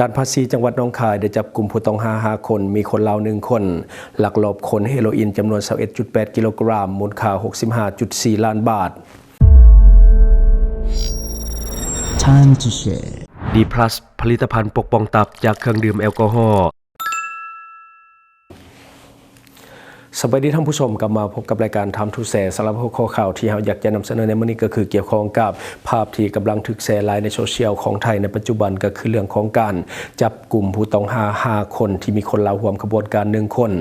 ດ່ານພາສີຈັງຫວັດໜອງຄາຍໄດ້ຈັບກຸມຜູ້ຕ້ອງຫາຫ້າຄົນ, ມີຄົນລາວໜຶ່ງຄົນ, ລັກລອບຂົນເຮໂຣອິນຈຳນວນຊາວເອັດຈຸດແປດກິໂລກຣາມ, ມູນຄ່າຫົກສິບຫ້າຈຸດສີ່ລ້ານບາດ. Time to share. ດີພລັສ ຜະລິດຕະພັນປົກປ້ອງຕັບຈາກເຄື່ອງດື່ມແອລກໍຮໍ. ສະບາຍດີທ່ານຜູ້ຊົມ, ກັບມາພົບກັບລາຍການ Time to Share. ສຳລັບຫົວຂໍ້ຂ່າວທີ່ເຮົາຢາກຈະນຳສະເໜີໃນມື້ນີ້ ກໍຄືກ່ຽວຂ້ອງກັບພາບທີ່ກຳລັງຖືກແຊຫຼາຍໃນໂຊຊຽວຂອງໄທໃນປັດຈຸບັນ, ກໍຄືເລື່ອງຂອງການຈັບກຸມຜູ້ຕ້ອງຫາຫ້າຄົນ ທີ່ມີຄົນລາວຮ່ວມຂະບວນການໜຶ່ງຄົນ,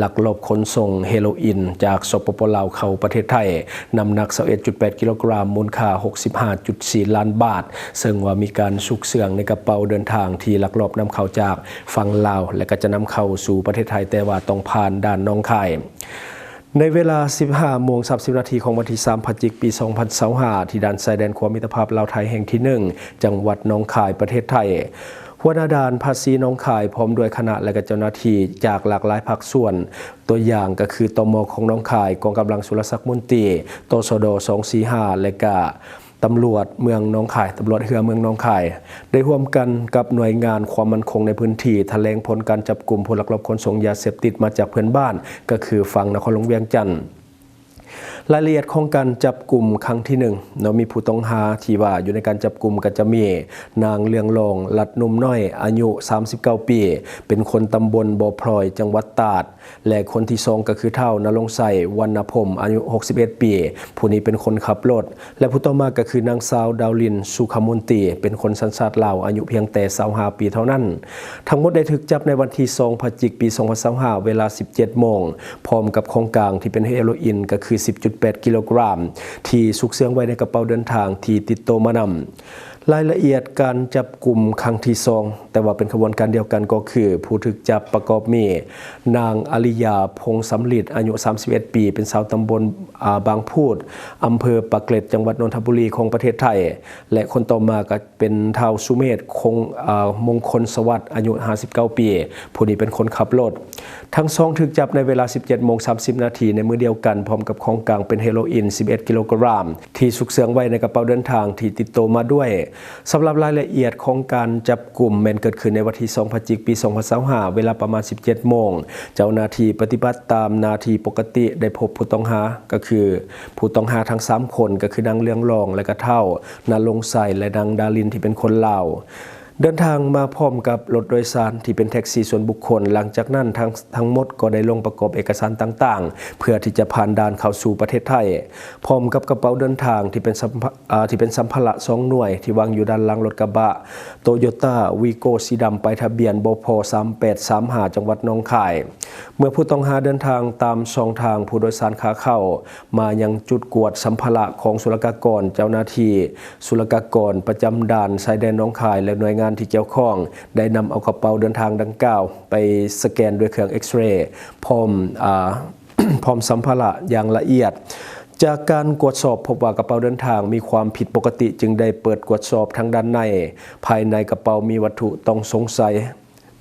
ລັກລອບຂົນສົ່ງເຮໂຣອິນຈາກ ສປປ ລາວ ເຂົ້າປະເທດໄທ, ນ້ຳໜັກຊາວເອັດຈຸດແປດກິໂລກຣາມ, ມູນຄ່າຫົກສິບຫ້າຈຸດສີ່ລ້ານບາດ, ເຊິ່ງວ່າມີການຊຸກເຊື່ອງໃນກະເປົາເດີນທາງທີ່ລັກລອບນຳເຂົ້າຈາກ ຝັ່ງລາວ ແລະ ກໍຈະນຳເຂົ້າສູ່ປະເທດໄທ, ແຕ່ວ່າຕ້ອງຜ່ານດ່ານໜອງຄາຍ. ໃນເວລາສິບຫ້າໂມງສາມສິບນາທີຂອງວັນທີສາມ ພະຈິກ ປີສອງພັນຊາວຫ້າ ທີ່ດ່ານຊາຍແດນຂົວມິດຕະພາບລາວໄທແຫ່ງທີໜຶ່ງ ຈັງຫວັດໜອງຄາຍ ປະເທດໄທ, ຫົວໜ້າດ່ານພາສີໜອງຄາຍ ພ້ອມດ້ວຍຄະນະ ແລະ ກໍເຈົ້າໜ້າທີ່ຈາກຫຼາກຫຼາຍພາກສ່ວນ, ຕົວຢ່າງກໍຄື ຕມ ຂອງໜອງຄາຍ, ກອງກຳລັງສຸລະສັກມົນຕີ, ຕສດ ສອງສີ່ຫ້າ ແລະ ກະ ຕຳຫຼວດເມືອງໜອງຄາຍ, ຕຳຫຼວດເຮືອເມືອງໜອງຄາຍ ໄດ້ຮ່ວມກັນກັບໜ່ວຍງານຄວາມໝັ້ນຄົງໃນພື້ນທີ່ ຖະແຫຼງຜົນການຈັບກຸມຜູ້ລັກລອບຂົນສົ່ງຢາເສບຕິດມາຈາກເພື່ອນບ້ານ ກໍຄືຝັ່ງນະຄອນຫຼວງວຽງຈັນ. ລາຍລະອຽດຂອງການຈັບກຸມຄັ້ງທີໜຶ່ງເນາະ, ມີຜູ້ຕ້ອງຫາທີ່ວ່າຢູ່ໃນການຈັບກຸມກໍຈະມີ ນາງ ເຫຼືອງລອງ ລັດນຸ່ມນ້ອຍ ອາຍຸສາມສິບເກົ້າປີ, ເປັນຄົນຕຳບົນບໍ່ພລອຍ ຈັງຫວັດຕາດ. ແລະ ຄົນທີສອງກໍຄືທ້າວ ນະລົງໄຊ ວັນນະພົມ ອາຍຸຫົກສິບເອັດປີ, ຜູ້ນີ້ເປັນຄົນຂັບລົດ ແລະ ຜູ້ຕໍ່ມາກໍຄືນາງສາວ ດາວລິນ ສຸຂະມົນຕີ, ເປັນຄົນສັນຊາດລາວ ອາຍຸພຽງແຕ່ຊາວຫ້າປີເທົ່ານັ້ນ. ທັງໝົດໄດ້ຖືກຈັບໃນວັນທີສອງ ພະຈິກ ປີສອງພັນຊາວຫ້າ ເວລາສິບເຈັດໂມງ, ພ້ອມກັບຂອງກາງທີ່ເປັນເຮໂຣອິນ ກໍຄືສິບຈຸດແປດກິໂລກຣາມ ທີ່ຊຸກເຊື່ອງໄວ້ໃນກະເປົາເດີນທາງທີ່ຕິດໂຕມານຳ. ລາຍລະອຽດການຈັບກຸມຄັ້ງທີສອງ ແຕ່ວ່າເປັນຂະບວນການດຽວກັນ ກໍຄືຜູ້ຖືກຈັບປະກອບມີ ນາງ ອາລິຢາ ພົງສຳລິດ ອາຍຸສາມສິບເອັດປີ, ເປັນຊາວຕຳບົນ ອາ ບາງພູດ, ອຳເພີປາກເກລັດ, ຈັງຫວັດນົນທະບູລີ ຂອງປະເທດໄທ ແລະ ຄົນຕໍ່ມາກໍເປັນທ້າວ ສຸເມດ ຄົງ ອາ ມົງຄົນສະຫວັດ ອາຍຸຫ້າສິບເກົ້າປີ, ຜູ້ນີ້ເປັນຄົນຂັບລົດ. ທັງສອງຖືກຈັບໃນເວລາສິບເຈັດໂມງສາມສິບນາທີໃນມື້ດຽວກັນ, ພ້ອມກັບຂອງກາງເປັນເຮໂຣອິນສິບເອັດກິໂລກຣາມ ທີ່ຊຸກເຊື່ອງໄວ້ໃນກະເປົາເດີນທາງທີ່ຕິດໂຕມາດ້ວຍ. ສຳລັບລາຍລະອຽດຂອງການຈັບກຸມແມ່ນເກີດຂຶ້ນໃນວັນທີສອງ ພະຈິກ ປີສອງພັນຊາວຫ້າ ເວລາປະມານສິບເຈັດໂມງ. ເຈົ້າໜ້າທີ່ປະຕິບັດຕາມໜ້າທີ່ປົກກະຕິ ໄດ້ພົບຜູ້ຕ້ອງຫາ ກໍຄືຜູ້ຕ້ອງຫາທັງສາມຄົນ ກໍຄືນາງ ເຫຼືອງລອງ ແລະ ກະທ້າວ ນະລົງໄຊ ແລະ ນາງ ດາລິນ ທີ່ເປັນຄົນລາວ. ເດີນທາງມາພ້ອມກັບລົດໂດຍສານທີ່ເປັນແທັກຊີສ່ວນບຸກຄົນ. ຫຼັງຈາກນັ້ນ ທັງ ທັງໝົດກໍໄດ້ລົງປະກອບເອກະສານຕ່າງໆ ເພື່ອທີ່ຈະຜ່ານດ່ານເຂົ້າສູ່ປະເທດໄທ, ພ້ອມກັບກະເປົາເດີນທາງທີ່ເປັນສຳພະ ອາ ທີ່ເປັນສຳພາລະສອງໜ່ວຍ ທີ່ວາງຢູ່ດ້ານຫຼັງລົດກະບະໂຕໂຢຕ້າວີໂກ້ສີດຳ ປ້າຍທະບຽນ ບພ ສາມແປດສາມຫ້າ ຈັງຫວັດໜອງຄາຍ. ເມື່ອຜູ້ຕ້ອງຫາເດີນທາງຕາມຊ່ອງທາງຜູ້ໂດຍສານຂາເຂົ້າ ມາຍັງຈຸດກວດສຳພາລະຂອງສຸລະກາກອນ, ເຈົ້າໜ້າທີ່ສຸລະກາກອນປະຈຳດ່ານຊາຍແດນໜອງຄາຍ ແລະ ໜ່ວຍງານທີ່ກ່ຽວຂ້ອງ ໄດ້ນຳເອົາກະເປົາເດີນທາງດັ່ງກ່າວໄປສະແກນດ້ວຍເຄື່ອງເອັກສະເຣ ພ້ອມ ອາ ພ້ອມສຳພາລະຢ່າງລະອຽດ. ຈາກການກວດສອບພົບວ່າກະເປົາເດີນທາງມີຄວາມຜິດປົກກະຕິ, ຈຶ່ງໄດ້ເປີດກວດສອບທາງດ້ານໃນ. ພາຍໃນກະເປົາມີວັດຖຸຕ້ອງສົງໄສ.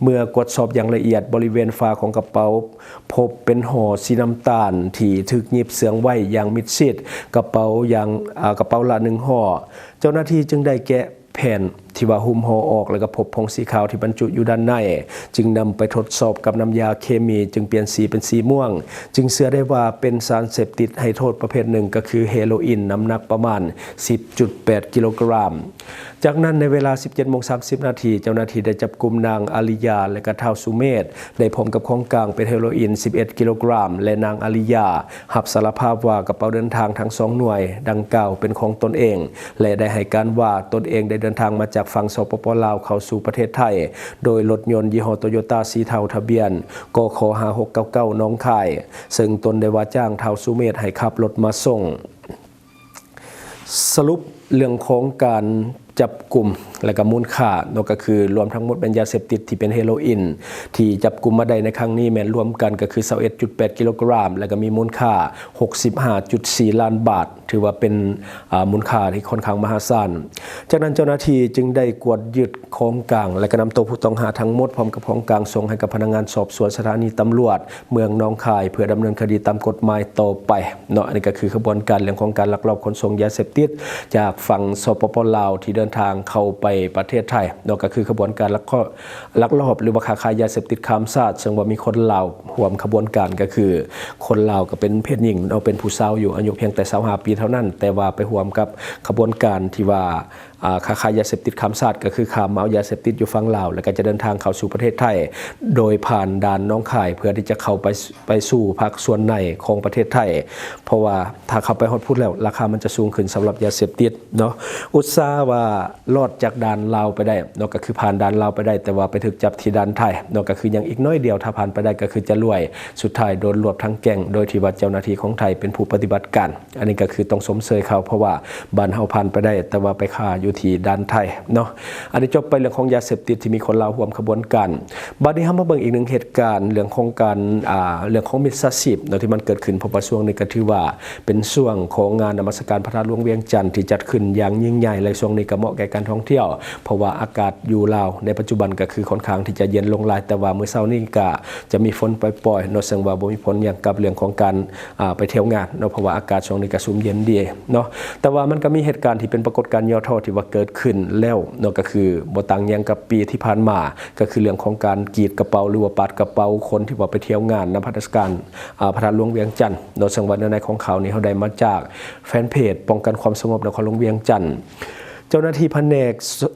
ເມື່ອກວດສອບຢ່າງລະອຽດ, ບໍລິເວນຝາຂອງກະເປົາພົບເປັນຫໍ່ສີນ້ຳຕານທີ່ຖືກຫຍິບເຊື່ອງໄວ້ຢ່າງມິດຊິດ, ກະເປົາຢ່າງ ອາ ກະເປົາລະໜຶ່ງຫໍ່. ເຈົ້າໜ້າທີ່ຈຶ່ງໄດ້ແກະແຜ່ນທີ່ວ່າຫຸ້ມຫໍ່ອອກ ແລ້ວກໍພົບຜົງສີຂາວທີ່ບັນຈຸຢູ່ດ້ານໃນ, ຈຶ່ງນຳໄປທົດສອບກັບນ້ຳຢາເຄມີ, ຈຶ່ງປ່ຽນສີເປັນສີມ່ວງ, ຈຶ່ງເຊື່ອໄດ້ວ່າເປັນສານເສບຕິດໃຫ້ໂທດປະເພດໜຶ່ງ, ກໍຄືເຮໂຣອິນ, ນ້ຳໜັກປະມານສິບຈຸດແປດກິໂລກຣາມ. ຈາກນັ້ນໃນເວລາສິບເຈັດໂມງສາມສິບນາທີ, ເຈົ້າໜ້າທີ່ໄດ້ຈັບກຸມນາງ ອາລິຢາ ແລະກະທ້າວ ສຸເມດ ໄດ້ພ້ອມກັບຂອງກາງເປັນເຮໂຣອິນສິບເອັດກິໂລກຣາມ ແລະ ນາງ ອາລິຢາ ຮັບສາລະພາບວ່າກະເປົາເດີນທາງທັງສອງໜ່ວຍດັ່ງກ່າວເປັນຂອງຕົນເອງ ແລະ ໄດ້ໃຫ້ການວ່າຕົນເອງໄດ້ເດີນທາງມາຈາກຝັ່ງ ສປປ ລາວ ເຂົ້າສູ່ປະເທດໄທ ໂດຍລົດຍົນຍີ່ຫໍ້ໂຕໂຢຕ້າສີເທົາ ທະບຽນ ກຂ ຫ້າຫົກເກົ້າເກົ້າ ໜອງຄາຍ, ເຊິ່ງຕົນໄດ້ວ່າຈ້າງທ້າວ ສຸເມດ ໃຫ້ຂັບລົດມາສົ່ງ. ສະຫຼຸບເລື່ອງຂອງການຈັບກຸມ ແລະກະມູນຄ່າເນາະ ກະຄືລວມທັງໝົດແມ່ນຢາເສບຕິດທີ່ເປັນເຮໂຣອິນ ທີ່ຈັບກຸມມາໄດ້ໃນຄັ້ງນີ້ແມ່ນລວມກັນກະຄືຊາວເອັດຈຸດແປດກິໂລກຣາມ ແລະກະມີມູນຄ່າຫົກສິບຫ້າຈຸດສີ່ລ້ານບາດ, ຖືວ່າເປັນ ອາ ມູນຄ່າທີ່ຄ່ອນຂ້າງມະຫາສານ. ຈາກນັ້ນເຈົ້າໜ້າທີ່ຈຶ່ງໄດ້ກວດຍຶດຂອງກາງ ແລະກະນຳໂຕຜູ້ຕ້ອງຫາທັງໝົດພ້ອມກັບຂອງກາງສົ່ງໃຫ້ກັບພະນັກງານສອບສວນສະຖານີຕຳຫຼວດ ເມືອງໜອງຄາຍ ເພື່ອດຳເນີນຄະດີຕາມກົດໝາຍຕໍ່ໄປເນາະ. ອັນນີ້ກໍຄືຂະບວນການເລື່ອງຂອງການລັກລອບຂົນສົ່ງຢາເສບຕິດຈາກຝັ່ງ ສປປ ລາວ ທີ່ເດີນ ທາງເຂົ້າໄປປະເທດໄທເນາະ ກໍຄືຂະບວນການລັກ ລັກລອບ ຫຼືວ່າຄ້າຂາຍຢາເສບຕິດຂ້າມຊາດ ເຊິ່ງວ່າມີຄົນລາວຮ່ວມຂະບວນການ ກໍຄືຄົນລາວກໍເປັນເພດຍິງເນາະ ເປັນຜູ້ສາວຢູ່ ອາຍຸພຽງແຕ່ຊາວຫ້າປີເທົ່ານັ້ນ ແຕ່ວ່າໄປຮ່ວມກັບຂະບວນການທີ່ວ່າ ອາ ຄ້າຂາຍຢາເສບຕິດຂ້າມຊາດ ກໍຄືຂ້າມມາເອົາຢາເສບຕິດຢູ່ຝັ່ງລາວ ແລ້ວກໍຈະເດີນທາງເຂົ້າສູ່ປະເທດໄທ ໂດຍຜ່ານດ່ານໜອງຄາຍ ເພື່ອທີ່ຈະເຂົ້າໄປ ໄປສູ່ພາກສ່ວນໃນຂອງປະເທດໄທ ເພາະວ່າຖ້າເຂົ້າໄປຮອດພຸ້ນແລ້ວ ລາຄາມັນຈະສູງຂຶ້ນສຳລັບຢາເສບຕິດເນາະ. ອຸດສ່າວ່າລອດຈາກດ່ານລາວໄປໄດ້ເນາະ ກໍຄືຜ່ານດ່ານລາວໄປໄດ້ ແຕ່ວ່າໄປຖືກຈັບທີ່ດ່ານໄທເນາະ ກໍຄືຍັງອີກໜ້ອຍດຽວ ຖ້າຜ່ານໄປໄດ້ກໍຄືຈະລວຍ ສຸດທ້າຍໂດນລວບທັງແກ້ງ ໂດຍທີ່ວ່າເຈົ້າໜ້າທີ່ຂອງໄທເປັນຜູ້ປະຕິບັດການ. ອັນນີ້ກໍຄືຕ້ອງຊົມເຊີຍເຂົາ ເພາະວ່າບ້ານເຮົາຜ່ານໄປໄດ້ ແຕ່ວ່າໄປຄາຢູ່ທີ່ດ່ານໄທເນາະ. ອັນນີ້ຈົບໄປເລື່ອງຂອງຢາເສບຕິດທີ່ມີຄົນລາວຮ່ວມຂະບວນການ. ບາດນີ້ເຮົາມາເບິ່ງອີກໜຶ່ງເຫດການ ເລື່ອງຂອງການ ອ່າ ເລື່ອງຂອງມິດສາຊີບເນາະ ທີ່ມັນເກີດຂຶ້ນ ເພາະວ່າຊ່ວງນີ້ກໍຖືວ່າເປັນຊ່ວງຂອງງານນະມັດສະການພະທາດຫຼວງວຽງຈັນ ທີ່ຈັດຂຶ້ນຢ່າງຍິ່ງໃຫຍ່ ແລະ ຊ່ວງນີ້ກໍເໝາະແກ່ການທ່ອງທ່ຽວ ເພາະວ່າອາກາດຢູ່ລາວໃນປັດຈຸບັນກໍຄືຂ້ອນຂ້າງທີ່ຈະເຢັນລົງຫຼາຍ ແຕ່ວ່າມື້ເຊົ້ານີ້ກໍຈະມີຝົນປ່ອຍໆເນາະ ເຊິ່ງວ່າບໍ່ມີຜົນຫຍັງກັບເລື່ອງຂອງການ ອ່າ ໄປທ່ຽວງານເນາະ ເພາະວ່າອາກາດຊ່ວງນີ້ກໍຊຸ່ມເຢັນດີເນາະ. ແຕ່ວ່າມັນກໍມີເຫດການທີ່ເປັນປາກົດການຫຍໍ້ທໍ້ທີ່ວ່າເກີດຂຶ້ນແລ້ວເນາະ ກໍຄືບໍ່ຕ່າງຫຍັງກັບປີທີ່ຜ່ານມາ ກໍຄືເລື່ອງຂອງການກຣີດກະເປົາ ຫຼືວ່າປາດກະເປົາຄົນທີ່ວ່າໄປທ່ຽວງານນະມັດສະການ ອ່າ ພະທາດຫຼວງວຽງຈັນເນາະ. ເຊິ່ງວ່າເນື້ອໃນຂອງຂ່າວນີ້ເຮົາໄດ້ມາຈາກແຟນເພຈປ້ອງກັນຄວາມສະຫງົບນະຄອນຫຼວງວຽງຈັນ. ເຈົ້າໜ້າທີ່ພະແນກ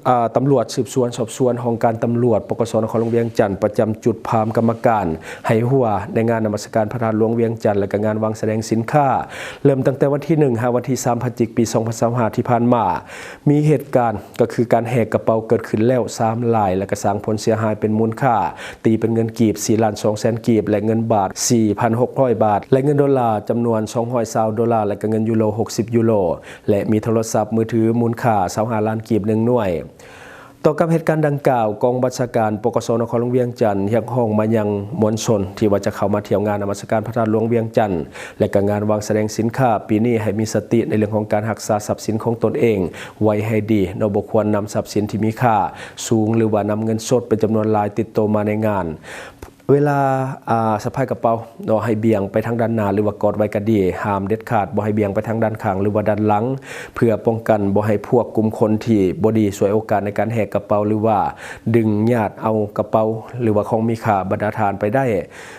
ອາ ຕຳຫຼວດສືບສວນສອບສວນ ຫ້ອງການຕຳຫຼວດ ປກສ ນະຄອນຫຼວງວຽງຈັນ ປະຈຳຈຸດພາມກຳມະການ ໄຫຫົວ ໃນງານນະມັດສະການພະທາດຫຼວງວຽງຈັນ ແລະ ກະງານວາງສະແດງສິນຄ້າ ເລີ່ມຕັ້ງແຕ່ວັນທີໜຶ່ງ ຫາວັນທີສາມ ພະຈິກ ປີສອງພັນຊາວຫ້າ ທີ່ຜ່ານມາ ມີເຫດການ ກໍຄືການແຫກກະເປົາເກີດຂຶ້ນແລ້ວສາມລາຍ ແລະ ກະສ້າງຜົນເສຍຫາຍເປັນມູນຄ່າ ຕີເປັນເງິນກີບ ສີ່ລ້ານສອງແສນກີບ ແລະ ເງິນບາດ ສີ່ພັນຫົກຮ້ອຍບາດ ແລະ ເງິນໂດລາຈຳນວນ ສອງຮ້ອຍຊາວໂດລາ ແລະ ກະເງິນຢູໂຣ ຫົກສິບຢູໂຣ ແລະ ມີໂທລະສັບມືຖືມູນຄ່າ ຊາວຫ້າລ້ານກີບ ໜຶ່ງໜ່ວຍ. ຕໍ່ກັບເຫດການດັ່ງກ່າວ, ກອງບັນຊາການ ປກສ ນະຄອນຫຼວງວຽງຈັນ ຮຽກຮ້ອງມາຍັງມວນຊົນທີ່ວ່າຈະເຂົ້າມາທ່ຽວງານນະມັດສະການພະທາດຫຼວງວຽງຈັນ ແລະ ກະງານວາງສະແດງສິນຄ້າປີນີ້ ໃຫ້ມີສະຕິໃນເລື່ອງຂອງການຮັກສາຊັບສິນຂອງຕົນເອງໄວ້ໃຫ້ດີເນາະ, ບໍ່ຄວນນຳຊັບສິນທີ່ມີຄ່າສູງ ຫຼືວ່ານຳເງິນສົດເປັນຈຳນວນຫຼາຍຕິດໂຕມາໃນງານ. ເວລາ ອາ ສະພາຍກະເປົາເນາະ ໃຫ້ບ່ຽງໄປທາງດ້ານໜ້າ ຫຼືວ່າກອດໄວ້ກໍດີ, ຫ້າມເດັດຂາດບໍ່ໃຫ້ບ່ຽງໄປທາງດ້ານຂ້າງ ຫຼືວ່າດ້ານຫຼັງ ເພື່ອປ້ອງກັນບໍ່ໃຫ້ພວກກຸ່ມຄົນທີ່ບໍ່ດີສວຍໂອກາດໃນການແຫກກະເປົາ ຫຼືວ່າດຶງຍາດເອົາກະເປົາ ຫຼືວ່າຂອງມີຄ່າບັນດາທ່ານໄປໄດ້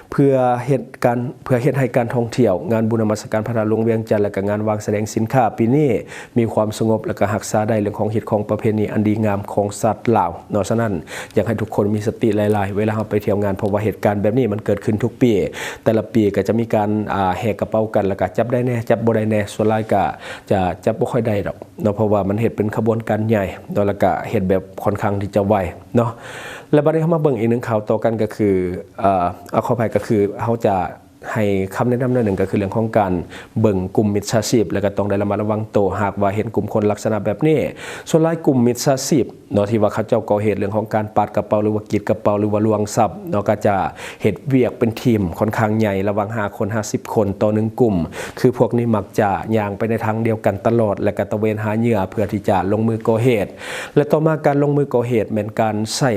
ເພື່ອເຮັດການ ເພື່ອເຮັດໃຫ້ການທ່ອງທ່ຽວງານບຸນນະມັດສະການພະທາດຫຼວງວຽງຈັນ ແລະ ກະງານວາງສະແດງສິນຄ້າປີນີ້ ມີຄວາມສະຫງົບ ແລະ ກະຮັກສາໄດ້ເລື່ອງຂອງຮີດຄອງປະເພນີອັນດີງາມຂອງຊາດລາວເນາະ. ສະນັ້ນ ຢາກໃຫ້ທຸກຄົນມີສະຕິຫຼາຍໆ ເວລາເຮົາໄປທ່ຽວງານ ເພາະວ່າເຫດການແບບນີ້ມັນເກີດຂຶ້ນທຸກປີ, ແຕ່ລະປີກໍຈະມີການ ອາ ແຫກກະເປົາກັນ ແລ້ວກໍຈັບໄດ້ແດ່ ຈັບບໍ່ໄດ້ແດ່, ສ່ວນຫຼາຍກໍຈະຈັບບໍ່ຄ່ອຍໄດ້ດອກເນາະ ເພາະວ່າມັນເຮັດເປັນຂະບວນການໃຫຍ່ເນາະ ແລ້ວກໍເຮັດແບບຄ່ອນຂ້າງທີ່ຈະໄວເນາະ. ແລະ ບັດນີ້ເຮົາມາເບິ່ງອີກໜຶ່ງຂ່າວຕໍ່ກັນ ກໍຄື ອາ ຂໍອະໄພ ກໍຄືເຮົາຈະ ໃຫ້ຄຳແນະນຳໜ້ອຍໜຶ່ງ ກໍຄືເລື່ອງຂອງການເບິ່ງກຸ່ມມິດສາຊີບ ແລ້ວກໍຕ້ອງໄດ້ລະມັດລະວັງໂຕ ຫາກວ່າເຫັນກຸ່ມຄົນລັກສະນະແບບນີ້. ສ່ວນຫຼາຍກຸ່ມມິດສາຊີບເນາະ ທີ່ວ່າເຂົາເຈົ້າກໍ່ເຫດເລື່ອງຂອງການປາດກະເປົາ ຫຼືວ່າກຣີດກະເປົາ ຫຼືວ່າລວງຊັບເນາະ ກໍຈະເຮັດວຽກເປັນທີມຂ້ອນຂ້າງໃຫຍ່ ລະຫວ່າງຫ້າຄົນຫາສິບຄົນຕໍ່ໜຶ່ງກຸ່ມ. ຄືພວກນີ້ມັກຈະຍ່າງໄປໃນທາງດຽວກັນຕະຫຼອດ ແລ້ວກໍຕະເວນຫາເຫຍື່ອເພື່ອທີ່ຈະລົງມືກໍ່ເຫດ ແລະ ຕໍ່ມາການລົງມືກໍ່ເຫດແມ່ນການໃຊ້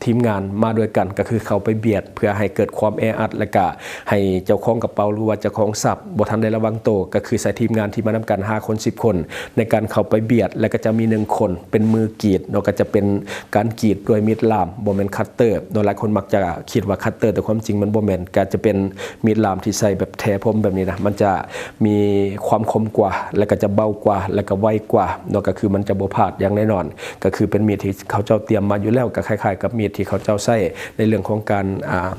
ທີມງານມາດ້ວຍກັນ ກໍຄືເຂົ້າໄປບຽດເພື່ອໃຫ້ເກີດຄວາມແອອັດ ແລະກະໃຫ້ເຈົ້າຂອງກະເປົາ ຫຼືວ່າເຈົ້າຂອງຊັບບໍ່ທັນໄດ້ລະວັງໂຕ ກໍຄືໃຊ້ທີມງານທີ່ມານຳກັນຫ້າຄົນສິບຄົນ ໃນການເຂົ້າໄປບຽດ ແລະກະຈະມີໜຶ່ງຄົນເປັນມືກຣີດເນາະ ກໍຈະເປັນການກຣີດດ້ວຍມີດລ່າມ ບໍ່ແມ່ນຄັດເຕີເນາະ. ຫຼາຍຄົນມັກຈະຄິດວ່າຄັດເຕີ ແຕ່ຄວາມຈິງມັນບໍ່ແມ່ນ ກະຈະເປັນມີດລ່າມທີ່ໃຊ້ແບບແທຜົມແບບນີ້ນະ ມັນຈະມີຄວາມຄົມກວ່າ ແລະກະຈະເບົາກວ່າ ແລະກະໄວກວ່າເນາະ ກໍຄືມັນຈະບໍ່ພາດຢ່າງແນ່ນອນ. ກໍຄືເປັນມີດທີ່ເຂົາເຈົ້າຕຽມມາຢູ່ແລ້ວ ກໍຄ້າຍໆກັບມີດທີ່ເຂົາເຈົ້າໃຊ້ໃນເລື່ອງຂອງການ ອ່າ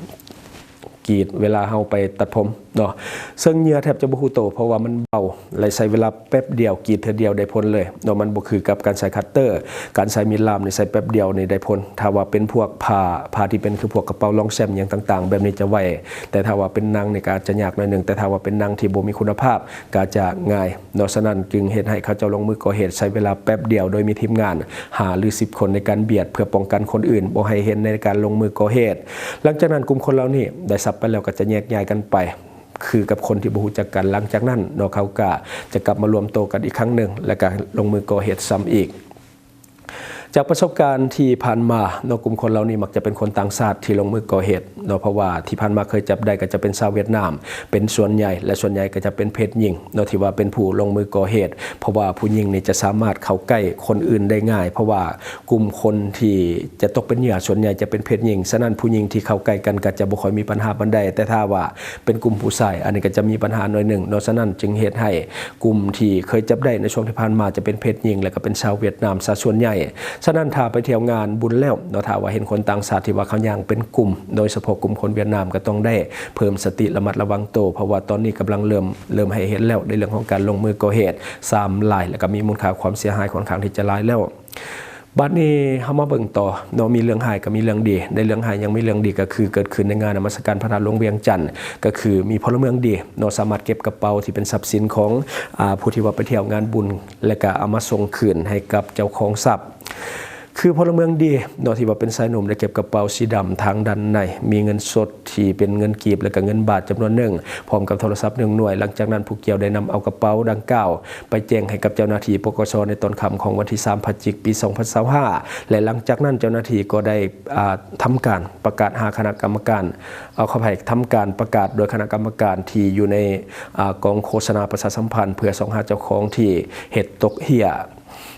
ກຣີດເວລາເຮົາໄປຕັດຜົມເນາະ ເຊິ່ງເຫຍື່ອແທບຈະບໍ່ຮູ້ໂຕ ເພາະວ່າມັນເບົາ ແລະໃຊ້ເວລາແປັບດຽວ ກຣີດເທື່ອດຽວໄດ້ຜົນເລີຍເນາະ. ມັນບໍ່ຄືກັບການໃຊ້ຄັດເຕີ ການໃຊ້ມີດລ່າມນີ້ໃຊ້ແປັບດຽວນີ້ໄດ້ຜົນ. ຖ້າວ່າເປັນພວກຜ້າ ຜ້າທີ່ເປັນຄືພວກກະເປົາລອງແຊມຫຍັງຕ່າງໆ ແບບນີ້ຈະໄວ ແຕ່ຖ້າວ່າເປັນໜັງນີ້ກໍອາດຈະຍາກໜ້ອຍໜຶ່ງ ແຕ່ຖ້າວ່າເປັນໜັງທີ່ບໍ່ມີຄຸນນະພາບ ກໍຈະງ່າຍເນາະ. ສະນັ້ນຈຶ່ງເຮັດໃຫ້ເຂົາເຈົ້າລົງມືກໍ່ເຫດໃຊ້ເວລາແປັບດຽວ ໂດຍມີທີມງານຫ້າ ຫຼື ສິບຄົນໃນການບຽດ ເພື່ອປ້ອງກັນຄົນອື່ນບໍ່ໃຫ້ເຫັນໃນການລົງມືກໍ່ເຫດ. ຫຼັງຈາກນັ້ນກຸ່ມຄົນເຫຼົ່ານີ້ໄດ້ຊັບໄປແລ້ວກໍຈະແຍກຍ້າຍກັນໄປ ຄືກັບຄົນທີ່ບໍ່ຮູ້ຈັກກັນ. ຫຼັງຈາກນັ້ນເນາະ ເຂົາກໍຈະກັບມາລວມໂຕກັນອີກຄັ້ງໜຶ່ງ ແລ້ວກໍລົງມືກໍ່ເຫດຊ້ຳອີກ. ຈາກປະສົບການທີ່ຜ່ານມາເນາະ ກຸ່ມຄົນເຫຼົ່ານີ້ມັກຈະເປັນຄົນຕ່າງຊາດທີ່ລົງມືກໍ່ເຫດເນາະ ເພາະວ່າທີ່ຜ່ານມາເຄີຍຈັບໄດ້ກໍຈະເປັນຊາວຫວຽດນາມເປັນສ່ວນໃຫຍ່ ແລະ ສ່ວນໃຫຍ່ກໍຈະເປັນເພດຍິງເນາະ ທີ່ວ່າເປັນຜູ້ລົງມືກໍ່ເຫດ ເພາະວ່າຜູ້ຍິງນີ້ຈະສາມາດເຂົ້າໃກ້ຄົນອື່ນໄດ້ງ່າຍ ເພາະວ່າກຸ່ມຄົນທີ່ຈະຕົກເປັນເຫຍື່ອສ່ວນໃຫຍ່ຈະເປັນເພດຍິງ ສະນັ້ນຜູ້ຍິງທີ່ເຂົ້າໃກ້ກັນກໍຈະບໍ່ຄ່ອຍມີບັນຫາປານໃດ ແຕ່ຖ້າວ່າເປັນກຸ່ມຜູ້ຊາຍ ອັນນີ້ກໍຈະມີບັນຫາໜ້ອຍໜຶ່ງເນາະ ສະນັ້ນຈຶ່ງເຮັດໃຫ້ ກຸ່ມທີ່ເຄີຍຈັບໄດ້ໃນຊ່ວງທີ່ຜ່ານມາຈະເປັນເພດຍິງ ແລະ ກໍເປັນຊາວຫວຽດນາມຊະສ່ວນໃຫຍ່. ສະນັ້ນຖ້າໄປທ່ຽວງານບຸນແລ້ວເນາະ ຖ້າວ່າເຫັນຄົນຕ່າງຊາດທີ່ວ່າເຂົາຍ່າງເປັນກຸ່ມ ໂດຍສະເພາະກຸ່ມຄົນຫວຽດນາມ ກໍຕ້ອງໄດ້ເພີ່ມສະຕິລະມັດລະວັງໂຕ ເພາະວ່າຕອນນີ້ກຳລັງເລີ່ມ ເລີ່ມໃຫ້ເຫັນແລ້ວໃນເລື່ອງຂອງການລົງມືກໍ່ເຫດຊາມລາຍ ແລະ ກໍມີມູນຄ່າຄວາມເສຍຫາຍຂ້ອນຂ້າງທີ່ຈະຫຼາຍແລ້ວ. ບາດນີ້ເຮົາມາເບິ່ງຕໍ່ເນາະ ມີເລື່ອງຮ້າຍກໍມີເລື່ອງດີ ໃນເລື່ອງຮ້າຍຍັງມີເລື່ອງດີ ກໍຄືເກີດຂຶ້ນໃນງານນະມັດສະການພະທາດຫຼວງວຽງຈັນ ກໍຄືມີພົນລະເມືອງດີເນາະ ສາມາດເກັບກະເປົາທີ່ເປັນຊັບສິນຂອງ ອາ ຜູ້ທີ່ວ່າໄປທ່ຽວງານບຸນ ແລະ ກະເອົາມາສົ່ງຄືນໃຫ້ກັບເຈົ້າຂອງຊັບ ຄືພົນລະເມືອງດີເນາະ ທີ່ວ່າເປັນຊາຍໜຸ່ມໄດ້ເກັບກະເປົາສີດຳທາງດ້ານໃນ ມີເງິນສົດທີ່ເປັນເງິນກີບ ແລະ ກະເງິນບາດຈຳນວນໜຶ່ງ ພ້ອມກັບໂທລະສັບໜຶ່ງໜ່ວຍ. ຫຼັງຈາກນັ້ນຜູ້ກ່ຽວໄດ້ນຳເອົາກະເປົາດັ່ງກ່າວ ໄປແຈ້ງໃຫ້ກັບເຈົ້າໜ້າທີ່ ປກສ ໃນຕອນຄ່ຳຂອງວັນທີສາມ ພະຈິກ ປີສອງພັນຊາວຫ້າ ແລະ ຫຼັງຈາກນັ້ນເຈົ້າໜ້າທີ່ກໍໄດ້ ອາ ທຳການປະກາດຫາຄະນະກຳມະການ ເອົາ ຂໍອະໄພ ທຳການປະກາດໂດຍຄະນະກຳມະການທີ່ຢູ່ໃນ ອາ ກອງໂຄສະນາປະຊາສຳພັນ ເພື່ອສ່ອງຫາເຈົ້າຂອງທີ່ເຮັດຕົກເຫື່ອ.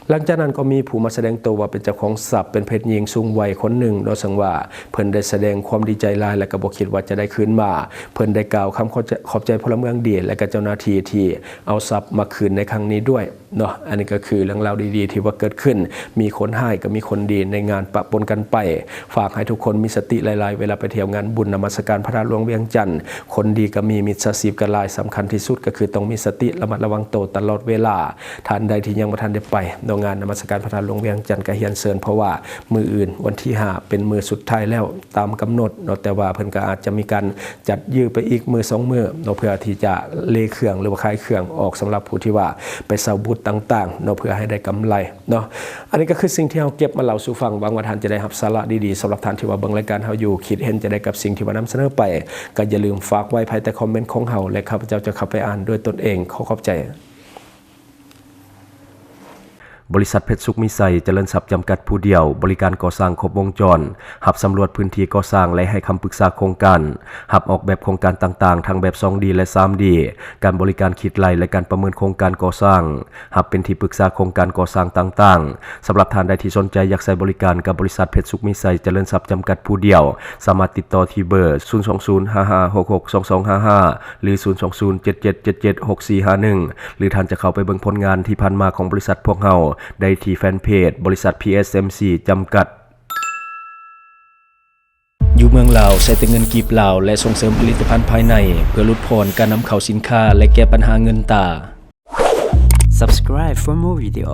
ຫຼັງຈາກນັ້ນກໍມີຜູ້ມາສະແດງໂຕວ່າເປັນເຈົ້າຂອງຊັບ ເປັນເພດຍິງສູງໄວຄົນໜຶ່ງເນາະ ເຊິ່ງວ່າເພິ່ນໄດ້ສະແດງຄວາມດີໃຈຫຼາຍ ແລະ ກໍບໍ່ຄິດວ່າຈະໄດ້ຄືນມາ. ເພິ່ນໄດ້ກ່າວຄຳຂອບໃຈ ຂອບໃຈພົນລະເມືອງດີ ແລະ ກໍເຈົ້າໜ້າທີ່ທີ່ເອົາຊັບມາຄືນໃນຄັ້ງນີ້ດ້ວຍ ເນາະ ອັນນີ້ກໍຄືເລື່ອງລາວດີໆທີ່ວ່າເກີດຂຶ້ນ ມີຄົນຮ້າຍກໍມີຄົນດີໃນງານປະປົນກັນໄປ. ຝາກໃຫ້ທຸກຄົນມີສະຕິຫຼາຍໆ ເວລາໄປທ່ຽວງານບຸນນະມັດສະການພະທາດຫຼວງວຽງຈັນ ຄົນດີກໍມີ ມິດສາຊີບກໍຫຼາຍ. ສຳຄັນທີ່ສຸດກໍຄືຕ້ອງມີສະຕິລະມັດລະວັງໂຕຕະຫຼອດເວລາ. ທ່ານໃດທີ່ຍັງບໍ່ທັນໄດ້ໄປເນາະ ງານນະມັດສະການພະທາດຫຼວງວຽງຈັນ ກໍຮຽນເຊີນ ເພາະວ່າມື້ອື່ນວັນທີຫ້າເປັນມື້ສຸດທ້າຍແລ້ວຕາມກຳນົດເນາະ ແຕ່ວ່າເພິ່ນກໍອາດຈະມີການ ຈັດຢື້ໄປອີກມື້ສອງມື້ເນາະ ເພື່ອທີ່ຈະເລເຄື່ອງ ຫຼືວ່າຂາຍເຄື່ອງອອກ ສຳລັບຜູ້ທີ່ວ່າໄປເຊົ່າບູດຕ່າງໆເນາະ ເພື່ອໃຫ້ໄດ້ກຳໄລເນາະ. ອັນນີ້ກໍຄືສິ່ງທີ່ເຮົາເກັບມາເລົ່າສູ່ຟັງ ຫວັງວ່າທ່ານຈະໄດ້ຮັບສາລະດີໆ. ສຳລັບທ່ານທີ່ວ່າເບິ່ງລາຍການເຮົາຢູ່ ຄິດເຫັນຈັ່ງໃດກັບສິ່ງທີ່ວ່ານຳສະເໜີໄປ ກໍຢ່າລືມຝາກໄວ້ພາຍໃຕ້ຄອມເມັນຂອງເຮົາ ແລະ ຂ້າພະເຈົ້າຈະເຂົ້າໄປອ່ານດ້ວຍຕົນເອງ. ຂໍຂອບໃຈ. ບໍລິສັດເພັດສຸກມີໄຊ ຈະເລີນຊັບ ຈຳກັດຜູ້ດຽວ, ບໍລິການກໍ່ສ້າງຄົບວົງຈອນ, ຮັບສຳຫຼວດພື້ນທີ່ກໍ່ສ້າງ ແລະ ໃຫ້ຄຳປຶກສາໂຄງການ, ຮັບອອກແບບໂຄງການຕ່າງໆ ທັງແບບສອງດີ ແລະ ສາມດີ, ການບໍລິການຄິດໄລ່ ແລະ ການປະເມີນໂຄງການກໍ່ສ້າງ, ຮັບເປັນທີ່ປຶກສາໂຄງການກໍ່ສ້າງຕ່າງໆ. ສຳລັບທ່ານໃດທີ່ສົນໃຈຢາກໃຊ້ບໍລິການກັບບໍລິສັດເພັດສຸກມີໄຊ ຈະເລີນຊັບ ຈຳກັດຜູ້ດຽວ, ສາມາດຕິດຕໍ່ທີ່ເບີ ສູນສອງສູນ ຫ້າຫ້າຫົກຫົກ ສອງສອງຫ້າຫ້າ ຫຼື ສູນສອງສູນ ເຈັດເຈັດເຈັດເຈັດ ຫົກສີ່ຫ້າໜຶ່ງ ຫຼື ທ່ານຈະເຂົ້າໄປເບິ່ງຜົນງານທີ່ຜ່ານມາຂອງບໍລິສັດພວກເຮົາໄດ້ທີ່ແຟນເພຈບໍລິສັດ ພີເອສເອັມຊີ ຈຳກັດ. ຢູ່ເມືອງລາວໃຊ້ແຕ່ເງິນກີບລາວ ແລະ ສົ່ງເສີມຜະລິດຕະພັນພາຍໃນ ເພື່ອຫຼຸດຜ່ອນການນຳເຂົ້າສິນຄ້າ ແລະ ແກ້ບັນຫາເງິນຕາ. Subscribe for more video.